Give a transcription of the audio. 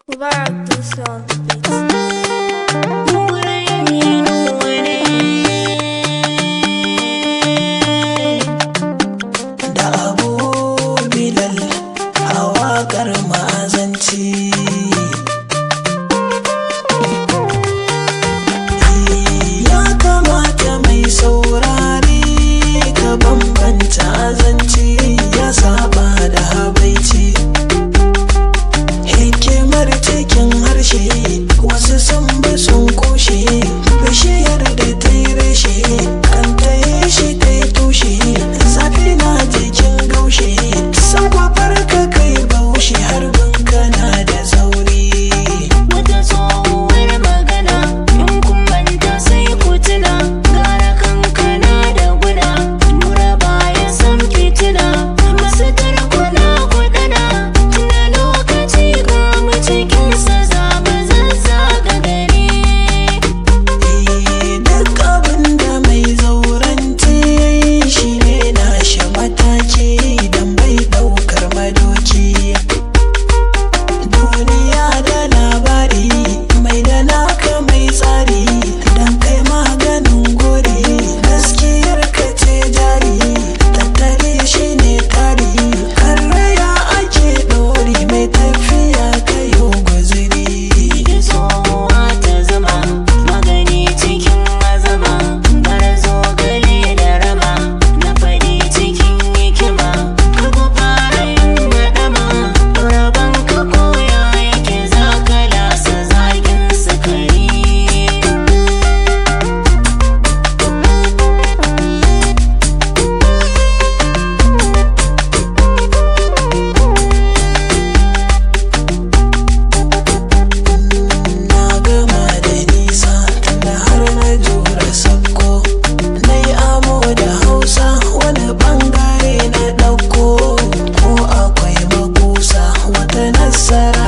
Mubarak Dusu on the beat. Da Abu Bilal a waƙar ma'azanci. Ya kamata mai saurari ka bambanta azanci ya saba da habaici. Hikimar cikin harshe, wasu sun bi sun kushe. Bishiyar da ta yi reshe kan ta yi shi ta yi tushe. Zafi na jikin gaushe, san kwafar ka kai baushe, harbin kana da zauri. Wata tsohuwar magana, in kun manta sai ku tuna, gara kankana da guna, nura baya san fitina, masu tarkuna kudana, tuna lokaci ga mu cikinsa za mu zazzaga gari. Duk abin da mai zauranci shi ne na shi mataki don bai daukar madoki. Duniya da labari, mai da naka mai tsari, don kai maganin gori. Gaskiyar ka ce jari, tattali shi ne tari. Karaya ake ɗori, mai tafiya kayo guziri. Tsohuwa ta zama magani cikin azama, bara zogale da rama, na faɗi cikin hikima, kar ku fara yin gaɗama, rabon ka koya yake za ka lasa zagin sukari. Na gama da nisa tunda har na jura sabko. Na yi amo da Hausa, wani bangare na ɗauko. Ko akwai makusa, wata nasara.